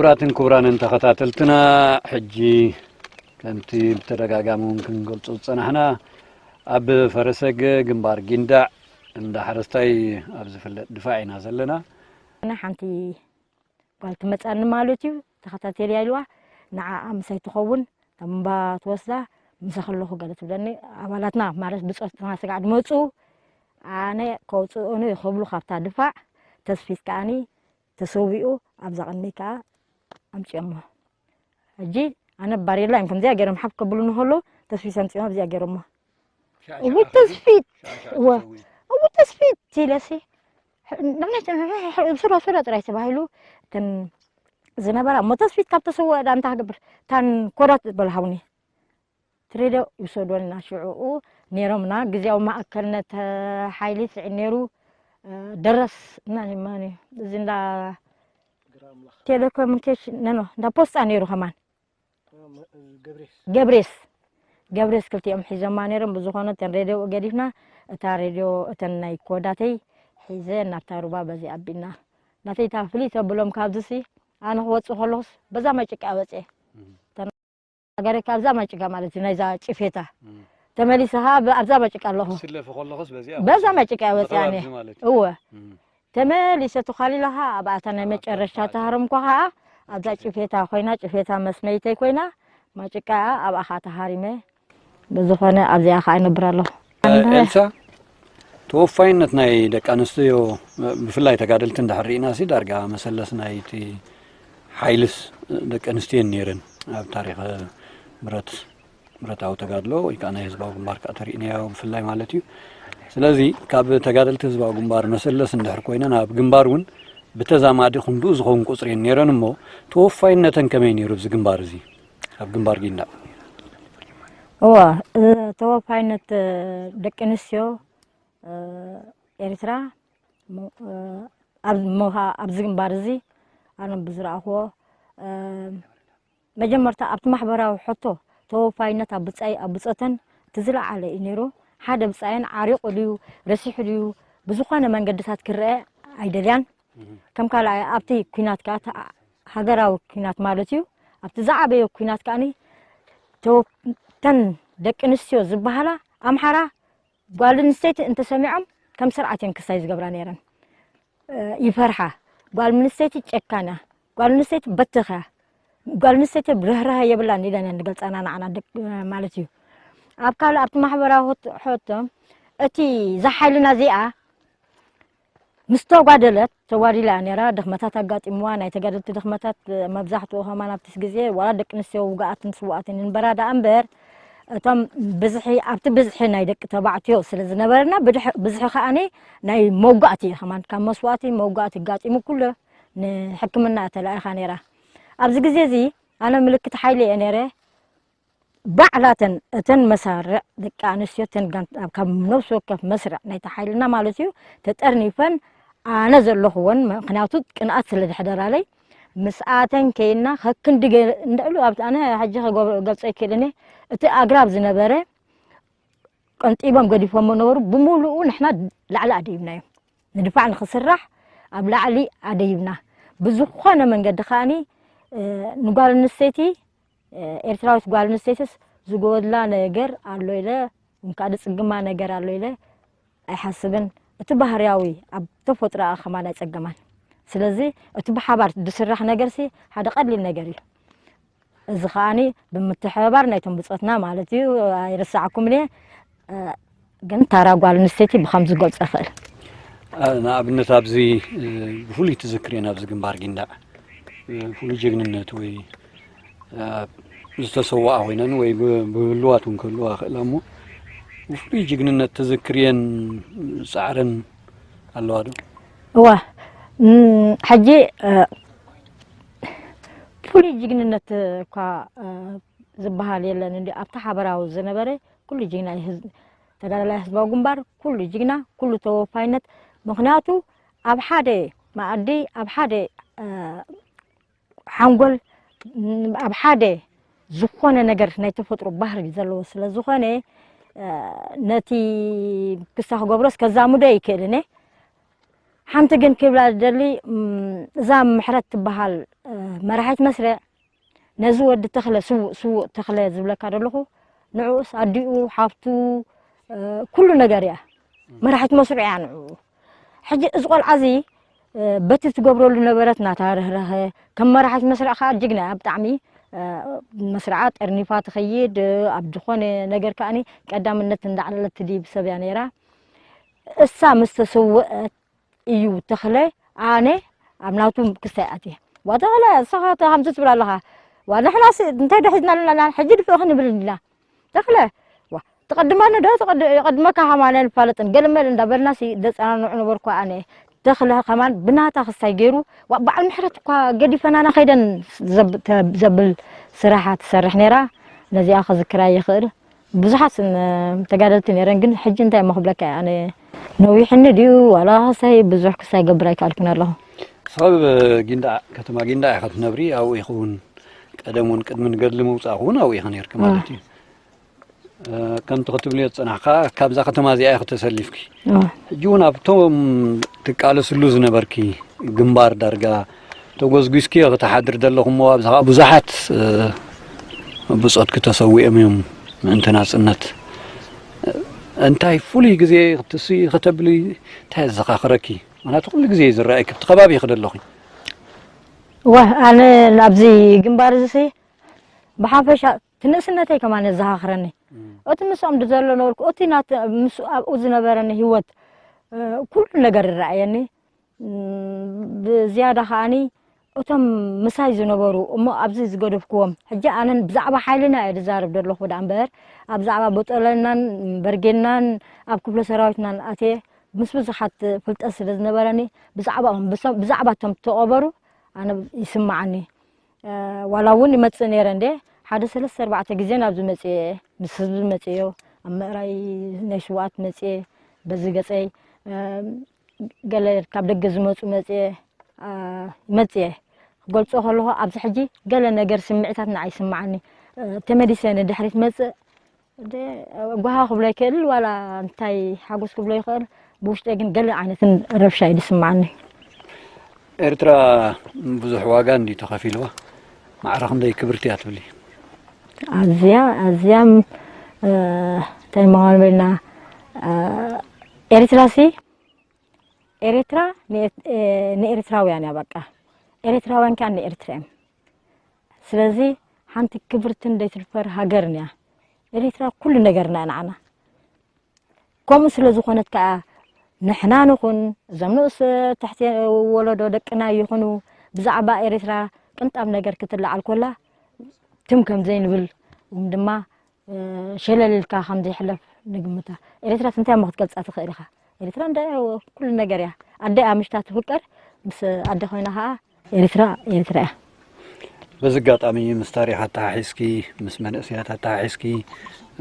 ክቡራትን ክቡራንን ተኸታተልትና፣ ሕጂ ከምቲ ብተደጋጋሚ እውን ክንገልጾ ዝጸናሕና፣ ኣብ ፈረሰገ ግንባር ጊንዳዕ እንዳ ሓረስታይ ኣብ ዝፍለጥ ድፋዕ ኢና ዘለና። ኣነ ሓንቲ ጓል ትመጻኒ ማለት እዩ፣ ተኸታተልያ ኢልዋ፣ ንዓኣ ምሳይ ትኸውን፣ እታ እምባ ትወስዳ፣ ምሳኺ ኣለኹ ገለ ትብለኒ። ኣባላትና ማለት ብጾትና ስጋዕ ድመጹ፣ ኣነ ከውጽኡኒ ክብሉ ካብታ ድፋዕ፣ ተስፊት ከኣኒ ተሰዊኡ፣ ኣብዛ ቅድመይ ከኣ ኣምጺኦሞ። ሕጂ ኣነ ባሬላ እዮም ከምዚኣ ገይሮም ሓፍ ከብሉኒ ከለዉ፣ ተስፊት ኣምጺኦም ኣብዚኣ ገይሮሞ። እው ተስፊት፣ እወ፣ እው ተስፊት ኢለሲ፣ ሱራ፣ ሱራ ጥራይ ተባሂሉ፣ እተን ዝነበራ፣ እሞ ተስፊት ካብ ተሰወአ ደኣ እንታይ ክገብር? እታን ኮዳት በልሃውኒ። ትሬዶ ይውሰዱና ሽዑኡ ነይሮምና። ግዜያዊ ማእከልነት ሓይሊ ስዒድ ነይሩ። እ፣ ደረስ እና ማን እዩ? እዚ እንዳ ቴሌኮሙኒኬሽን፣ ኖ፣ ኖ፣ እንዳ ፖስጣ ነይሩ ከማን። ገብሬስ። ገብሬስ ክልቲኦም ሒዞማ ነይሮም። ብዝኾነ እተን ሬድዮ ገዲፍና፣ እታ ሬድዮ፣ እተን ናይ ኮዳተይ ሒዘ ናብታ ሩባ በዚ ኣቢልና። ናተይ እታ ፍልይ ተብሎም ካብዚሲ፣ ኣነ ክወጽእ ከለኹስ በዛ ማይ ጭቃ ወጽኤ። እም። እተን ሃገረ ካብዛ ማይ ጭቃ ማለት እዩ፣ ናይዛ ጭፌታ። እም። ተመሊሰ ኸኣ ብ-፣ ኣብዛ ማይ ጭቃ ኣለኹ። ትስለፊ ከለኹስ በዚኣ በዛ ማይ ጭቃ ወጽያ ብኸባቢ ኣነ። እዚ ማለት እዩ። እወ። እም። ተመሊሰ ተዃሊለ ኸኣ ኣብኣታ ናይ ኣብ መጨረሻ ኣታ ተሃረምኩ ኸኣ ኣብዛ ጭፌታ ኮይና፣ ጭፌታ መስመይተይ ኮይና፣ ማይ ጭቃ ኣብኣ ኸኣ ተሃሪመ። ብዝኾነ ኣብዚኣ ኸኣ ይነብር ኣለኹ። ኤልሳ፣ ተወፋይነት ናይ ደቂ ኣንስትዮ፣ ብፍላይ ተጋደልቲ እንድሕር ርኢናሲ፣ ዳርጋ መሰለስ ናይቲ ሓይልስ ደቂ ኣንስትዮ እየን ነይረን ኣብ ታሪኽ ብረት፣ ብረታዊ ተጋድሎ ወይ ከዓ ናይ ህዝባዊ ግንባር ከዓ ተሪእናዮ ብፍላይ ማለት እዩ። ስለዚ ካብ ተጋደልቲ ህዝባዊ ግንባር መሰለስ እንድሕር ኮይነን ኣብ ግንባር እውን ብተዛማዲ ክንድኡ ዝኸውን ቁፅሪ እየን ነይረን እሞ ተወፋይነተን ከመይ ነይሩ ኣብዚ ግንባር እዚ? ኣብ ግንባር ጊንዳዕ። እዋ፣ እ፣ ተወፋይነት፣ እ፣ ደቂ ኣንስትዮ፣ እ፣ ኤርትራ፣ ሞ-፣ እ፣ ኣብ ሞኻ-፣ ኣብዚ ግንባር እዚ ኣነ ብዝረኣኽዎ፣ እ፣ መጀመርታ ኣብቲ ማሕበራዊ ሕቶ ተወፋይነት ኣብ ብጻይ-፣ ኣብ ብጾተን እቲ ዝለዓለ እዩ ነይሩ። ሓደ ብጻየን ዓሪቑ ድዩ፣ ረሲሑ ድዩ፣ ብዝኾነ መንገድታት ክረአ ኣይደልያን። እህ። ከም ካልኣይ ኣብቲ ኲናት ከኣ፣ እቲ ሃገራዊ ኲናት ማለት እዩ። ኣብቲ ዝዓበየ ኲናት ከኣኒ፣ ተወ-፣ እተን ደቂ ኣንስትዮ ዝበሃላ ኣምሓራ ጓል ኣንስተይቲ እንተሰሚዖም ከም ስርዓት እየን ክስታይ ዝገብራ ነይረን። እ፣ ይፈርሓ። ጓል ኣንስተይቲ ጨካን እያ። ጓል ኣንስተይቲ በተኽ እያ። ጓል ኣንስተይቲ ርህራሄ የብላን ኢለን እየን ዝገልጻና ንዓና ደቂ፣ ማለት እዩ። ኣብ ካልእ ኣብቲ ማሕበራዊ ሕቶ፣ ሕቶ፣ እቲ እዛ ሓይልና እዚኣ ምስ ተጓደለት፣ ተጓዲላ እያ ነይራ፣ ድኽመታት ኣጋጢምዋ፣ ናይ ተጋደልቲ ድኽመታት መብዛሕትኡ ከማን ኣብቲ ግዜ ዋላ ደቂ ኣንስትዮ ውጉኣትን ስዉኣትን ይንበራ ደኣ እምበር፣ እቶም ብዝሒ፣ ኣብቲ ብዝሒ ናይ ደቂ ተባዕትዮ ስለ ዝነበረና፣ ብድሕ-፣ ብዝሒ ከኣኒ ናይ መውጋእቲ ከማን፣ ካብ መስዋእቲ መውጋእቲ ኣጋጢሙ ኩሉ ንሕክምና እያ ተላኢኻ ነይራ። ኣብዚ ግዜ እዚ ኣነ ምልክት ሓይሊ እየ ነይረ። ባዕላተን እተን መሳርዕ ደቂ ኣንስትዮ፣ እተን ጋን-፣ ኣብ፣ ካብ ነፍሲ ወከፍ መስርዕ ናይቲ ሓይልና ማለት እዩ፣ ተጠርኒፈን ኣነ ዘለኹወን፣ ምኽንያቱ ቅንኣት ስለ ዘሕደራለይ፣ ምስኣተን ከይና ከክንዲ ገ-፣ እንድዕሉ ኣብቲ ኣነ ሕጂ ክገብ-፣ ገልጾ ኣይክእልን እየ። እቲ ኣግራብ ዝነበረ ቀንጢቦም ገዲፎሞ ነበሩ። ብምሉኡ ንሕና ላዕሊ ኣደይብናዮም። ንድፋዕ ንኽስራሕ ኣብ ላዕሊ ኣደይብና። ብዝኾነ መንገዲ ከኣኒ፣ እ፣ ንጓል ኣንስተይቲ፣ እ፣ ኤርትራዊት ጓል ኣንስተይትስ ዝጎድላ ነገር ኣሎ ኢለ፣ እንካዕ ዝጽግማ ነገር ኣሎ ኢለ ኣይሓስብን። እቲ ባህርያዊ ኣብ ተፈጥሮኣ ከማን ኣይጸገማን። ስለዚ እቲ ብሓባር ዝስራሕ ነገርሲ ሓደ ቀሊል ነገር እዩ። እዚ ከኣኒ ብምትሕብባር ናይቶም ብጾትና ማለት እዩ፣ ኣይረሳዕኩምን እየ። እ፣ ግን ታራ ጓል ኣንስተይቲ ብኸምዚ ክገልጾ ይኽእል። እ፣ ንኣብነት ኣብዚ፣ እ፣ ብፍሉይ ትዝክርየን ኣብዚ ግንባር ጊንዳዕ፣ እ፣ ፍሉይ ጅግንነት ወይ፣ እ፣ ዝተሰዋኣ ኮይነን ወይ ብ-፣ ብህልዋት እውን ክህልዋ ይኽእላ እሞ ብፍሉይ ጅግንነት ትዝክርየን ጻዕረን ኣለዋ ዶ? እዋ፣ ም፣ ሕጂ፣ እ፣ ፍሉይ ጅግንነት እኳ፣ እ፣ ዝበሃል የለን እንዲ ኣብቲ ሓበራዊ ዝነበረ ኩሉ ጅግና እዩ ህዝ-፣ ተጋዳላይ ህዝባዊ ግንባር ኩሉ ጅግና፣ ኩሉ ተወፋይነት። ምኽንያቱ ኣብ ሓደ መኣዲ፣ ኣብ ሓደ፣ እ፣ ሓንጎል፣ ም፣ ኣብ ሓደ ዝኾነ ነገር ናይ ተፈጥሮ ባህሪ ዘለዎ ስለ ዝኾነ፣ እ፣ ነቲ ክሳ ክገብሮስ ከዛምዶ ኣይክእልን እየ። ሓንቲ ግን ክብላ ዝደሊ፣ እዛ ምሕረት ትበሃል መራሒት መስርዕ፣ ነዚ ወዲ ተኽለ፣ ስዉእ ስዉእ ተኽለ ዝብለካ ዘለኹ፣ ንዕኡስ ኣዲኡ፣ ሓፍቱ፣ ኩሉ ነገር እያ። መራሒት መስርዕ እያ ንዕኡ። ሕጂ እዚ ቆልዓ እዚ በቲ ትገብረሉ ነበረት እናተረህረኸ፣ ከም መራሒት መስርዕ ከዓ ጅግና እያ ብጣዕሚ። መስርዓ ጠርኒፋ ትኸይድ። ኣብ ዝኾነ ነገር ከዓኒ ቀዳምነት እንዳዕለለት ትድይብ ሰብ እያ ነይራ። እሳ ምስ ተሰወአት እዩ ተኽለ፣ ኣነ ኣብ ናቱ ክስታይ ኣትየ። ዋ ተኽለ፣ ንስኻ ከምዚ ትብል ኣለኻ። ዋ ንሕናስ እንታይ ዶ ሒዝና ኣለና? ሕጂ ድፍእ ክንብል እንዲና። ተኽለ፣ ዋ ትቐድመኒ ዶ ትቐድ-፣ ይቐድመካ ከማን ኣይንፋለጥን። ገለመለ እንዳበልናሲ ደጸናንዑ ነበርኩ ኣነ። ተኽለ ከማን ብናታ ክስታይ ገይሩ፣ ዋ በዓል ምሕረት እኳ ገዲፈናና ከይደን ዘብ-፣ ተ-፣ ዘብል ስራሓ ትሰርሕ ነይራ። ነዚኣ ክዝክራ ይኽእል። ብዙሓት ን-፣ ተጋደልቲ ነይረን፣ ግን ሕጂ እንታይ እሞ ክብለካ እየ ኣነ፣ ነዊሕኒ ድዩ ዋላ ክሳይ ብዙሕ ክሳይ ገብር ኣይከኣልኩን ኣለኹ። ሰብ ጊንዳዕ፣ ከተማ ጊንዳዕ ኢኻ ትነብሪ፣ ኣብኡ ኢኺ እውን ቀደም እውን ቅድሚ ንገድሊ ምውጻእኹ እውን ኣብኡ ኢኺ ነይርኪ ማለት እዩ። እ፣ ከምቲ ክትብልዮ ዝጸናሕካ ካብዛ ከተማ እዚኣ ኢኺ ተሰሊፍኪ። ሕጂ እውን ኣብቶም ትቃለስሉ ዝነበርኪ ግንባር ዳርጋ ተጎዝጒዝኪ ክትሓድር ዘለኹ እሞ፣ ኣብዚ ኸዓ ብዙሓት፣ እ፣ ብጾትኪ ተሰዊኦም እዮም ምእንቲ ናጽነት። እንታይ ፍሉይ ግዜ ክትስኢ ከተብሊ እንታይ የዘኻኽረኪ? ምኽንያቱ ኩሉ ግዜ እዩ ዝረኣየኪ፣ ኣብቲ ከባቢ ኢኺ ዘለኹ። እወ፣ ኣነ ኣብዚ ግንባር እዚ ሲ ብሓፈሻ እቲ ንእስነተይ ከማን የዘኻኽረኒ። እቲ ምስኦም ዘሎ ነበርኩ፣ እቲ ናት-፣ ምስ ኣብኡ ዝነበረኒ ህይወት፣ እ፣ ኩሉ ነገር ይረኣየኒ። እም፣ ብዝያዳ ከዓኒ እቶም ምሳይ ዝነበሩ እሞ ኣብዚ ዝገደፍክዎም፣ ሕጂ ኣነን ብዛዕባ ሓይልና እየ ዝዛረብ ዘለኹ ደኣ እምበር፣ ኣብ ዛዕባ ቦጠለናን በርጌናን ኣብ ክፍለ ሰራዊትናን ኣትየ ምስ ብዙሓት ፍልጠት ስለ ዝነበረኒ ብዛዕባኦም፣ ብሰ-፣ ብዛዕባ እቶም ዝተቐበሩ ኣነ ይስምዓኒ። እ፣ ዋላ እውን ይመጽእ ነይረ እንዴ፣ ሓደ ሰለስተ ኣርባዕተ ግዜ ናብዚ መጽየ፣ ምስ ህዝቢ መጽዮ፣ ኣብ ምእራይ ናይ ስውኣት መጽየ፣ በዚ ገጸይ፣ እ፣ ገለ ካብ ደገ ዝመጹ መጽየ፣ እ፣ መጽየ። ክገልጾ ከለኹ ኣብዚ ሕጂ ገለ ነገር ስምዒታት ንዓይ ይስምዓኒ። እ፣ ተመሊሰ ንድሕሪት መጽእ፣ እንደ ጓሃ ክብሎ ይክእል፣ ዋላ እንታይ ሓጎስ ክብሎ ይክእል፣ ብውሽጠይ ግን ገለ ዓይነትን ረብሻ እዩ ዝስምዓኒ። ኤርትራ ብዙሕ ዋጋ እንድዩ ተኸፊልዋ፣ ማዕረ ክንደይ ክብርቲ እያ ትብሊ? ኣዝያ፣ ኣዝያ፣ እ፣ እንታይ ምዃኑ በልና፣ እ፣ ኤርትራሲ፣ ኤርትራ ንኤ-፣ እ፣ ንኤርትራውያን እያ በቃ። ኤርትራውያን ከኣ ንኤርትራ እዮም። ስለዚ ሓንቲ ክብርትን ዘይትድፈር ሃገርን እያ። ኤርትራ ኩሉ ነገርና እያ ንዓና። ከምኡ ስለ ዝኾነት ከኣ ንሕና ንኹን፣ እዞም ንኡስ ትሕቲ ወለዶ ደቅና ይኹኑ፣ ብዛዕባ ኤርትራ ቅንጣብ ነገር ክትለዓል ኮላ ትም ከም ዘይንብል፣ ወይ ድማ፣ እ፣ ሸለል ኢልካ ከም ዘይሕለፍ ንግምታ። ኤርትራ እንታይ እሞ ክትገልጻ ትኽእል ኢኻ? ኤርትራ እንዳ ኩሉ ነገር እያ። ኣደ እያ ምሽታ ትፍቀር፣ ምስ ኣደ ኮይና ከኣ ኤርትራ፣ ኤርትራ እያ። በዚ ኣጋጣሚ ምስ ታሪኽ ኣተሓሒዝኪ፣ ምስ መንእሰያት ኣተሓሒዝኪ፣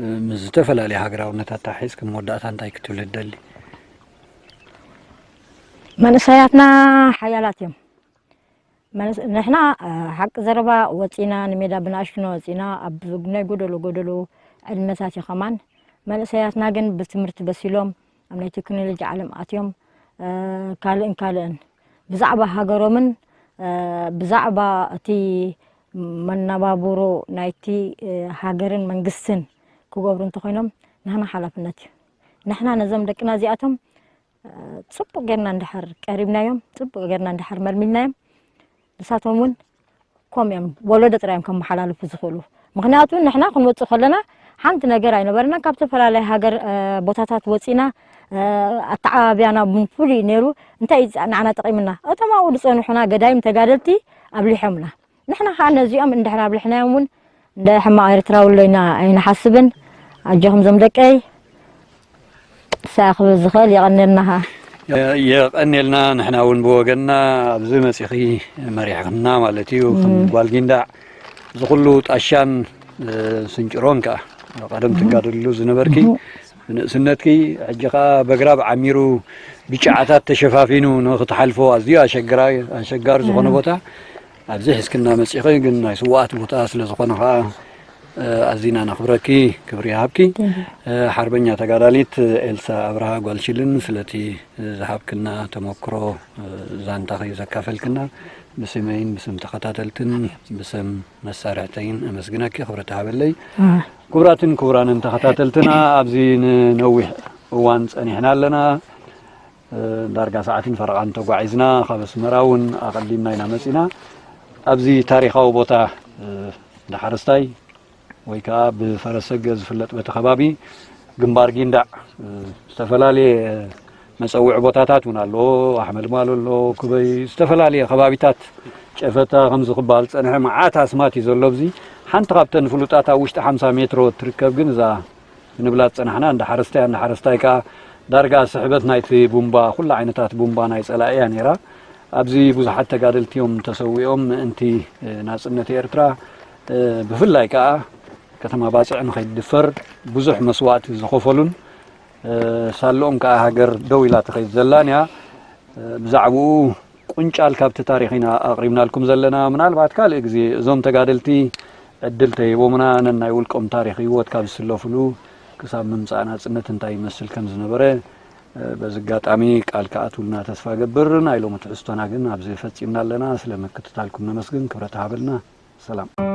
እ፣ ምስ ዝተፈላለየ ሃገራውነት ኣተሓሒዝኪ መወዳእታ እንታይ ክትብሊ ትደሊ? መንእሰያትና ሓያላት እዮም። መንእስ-፣ ንሕና፣ እ፣ ሓቂ ዘረባ ወጺና፣ ንሜዳ ብንኣሽቱና ወጺና፣ ኣብ ናይ ጎደሎ ጎደሎ ዕድመታት እዩ ከማን። መንእሰያትና ግን ብትምህርቲ በሲሎም፣ ኣብ ናይ ቴክኖሎጂ ዓለም ኣትዮም፣ እ፣ ካልእን ካልእን ብዛዕባ ሃገሮምን፣ እ፣ ብዛዕባ እቲ መነባብሮ ናይቲ፣ እ፣ ሃገርን መንግስትን ክገብሩ እንተኾይኖም፣ ናህና ሓላፍነት እዩ። ንሕና ነዞም ደቅና እዚኣቶም፣ እ፣ ጽቡቕ ጌርና እንድሕር ቀሪብናዮም፣ ጽቡቕ ጌርና እንድሕር መልሚልናዮም፣ ንሳቶም እውን ከምኡ እዮም፣ ወለዶ ጥራይ እዮም ከመሓላልፉ ዝኽእሉ። ምኽንያቱ ንሕና ክንወጽእ ከለና ሓንቲ ነገር ኣይነበረናን። ካብ ዝተፈላለየ ሃገር፣ እ፣ ቦታታት ወጺና፣ እ፣ ኣተዓባብያና እውን ፍሉይ ነይሩ። እንታይ እዩ ንዓና ጠቒምና? እቶም ኣብኡ ዝጸንሑና ገዳይም ተጋደልቲ ኣብሊሖምና። ንሕና ኸኣ ነዚኦም እንድሕር ኣብሊሕናዮም እውን እንደ ሕማቕ ኤርትራዊ ኣሎ ኢና ኣይንሓስብን። ኣጆኹም ዞም ደቀይ፣ ክሳዕ ክብል ዝኽእል የቐንየልና ኸኣ። የቐንየልና፣ ንሕና እውን ብወገንና ኣብዚ መጺኺ መሪሕኽና ማለት እዩ። ከም ጓል ጊንዳዕ እዚ ኩሉ ጣሻን፣ እ፣ ስንጭሮን ከኣ ቀደም ትጋደልሉ ዝነበርኪ፣ ብንእስነትኪ፣ ሕጂ ከኣ በግራብ ዓሚሩ ብጭዓታት ተሸፋፊኑ ንኽትሓልፎ ኣዝዩ ኣሸግራ-፣ ኣሸጋሪ ዝኾነ ቦታ ኣብዚ ሒዝክና መጺኺ፣ ግን ናይ ስዉኣት ቦታ ስለ ዝኾነ ከኣ ኣዚና ነኽብረኪ፣ ክብሪ ይሃብኪ። ሓርበኛ ተጋዳሊት ኤልሳ ኣብርሃ ጓል ሽልን ስለቲ ዝሃብክና ተመክሮ ዛንታኺ ዘካፈልክና ብስመይን ብስም ተኸታተልትን ብስም መሳርሕተይን ኣመስግነኪ፣ ክብረት ይሃበለይ። ክቡራትን ክቡራንን ተኸታተልትና ኣብዚ ንነዊሕ እዋን ጸኒሕና ኣለና። ዳርጋ ሰዓትን ፈረቓን ተጓዒዝና ካብ ኣስመራ እውን ኣቐዲምና ኢና መጺና። ኣብዚ ታሪኻዊ ቦታ እንዳ ሓረስታይ ወይ ከዓ ብፈረሰገ ዝፍለጥ በቲ ከባቢ ግንባር ጊንዳዕ ዝተፈላለየ መፀውዒ ቦታታት እውን ኣለዎ። ኣሕመልማሎ ኣሎ፣ ኩበይ፣ ዝተፈላለየ ከባቢታት ጨፈታ ከምዚ ክበሃል ዝፀንሐ መዓት ኣስማት እዩ ዘሎ። ኣብዚ ሓንቲ ካብተን ፍሉጣት ኣብ ውሽጢ ሓምሳ ሜትሮ ትርከብ ግን እዛ ክንብላ ዝጸናሕና እንዳ ሓረስታይ፣ እንዳ ሓረስታይ ከኣ ዳርጋ ስሕበት ናይቲ ቡምባ፣ ኩላ ዓይነታት ቡምባ ናይ ጸላኢ እያ ነይራ። ኣብዚ ብዙሓት ተጋደልቲ እዮም ተሰዊኦም ምእንቲ ናጽነት ኤርትራ። ብፍላይ ከኣ ከተማ ባጽዕ ንኸይትድፈር ብዙሕ መስዋእቲ ዝኸፈሉን ሳልኦም ከኣ ሃገር ደው ኢላ ትኸይድ ዘላን እያ። ብዛዕባኡ ቁንጫል ካብቲ ታሪኽ ኢና ኣቕሪብናልኩም ዘለና። ምናልባት ካልእ ግዜ እዞም ተጋደልቲ ዕድል ተሂቦምና ነናይ ውልቆም ታሪኽ ህይወት ካብ ዝስለፍሉ ክሳብ ምምጻእ ናጽነት እንታይ ይመስል ከም ዝነበረ በዚ ኣጋጣሚ ቃል ክኣትውልና ተስፋ እገብር። ናይ ሎሚ ትሕዝቶና ግን ኣብዚ ፈጺምና ኣለና። ስለ ምክትታልኩም ነመስግን። ክብረት ይሃበልና። ሰላም።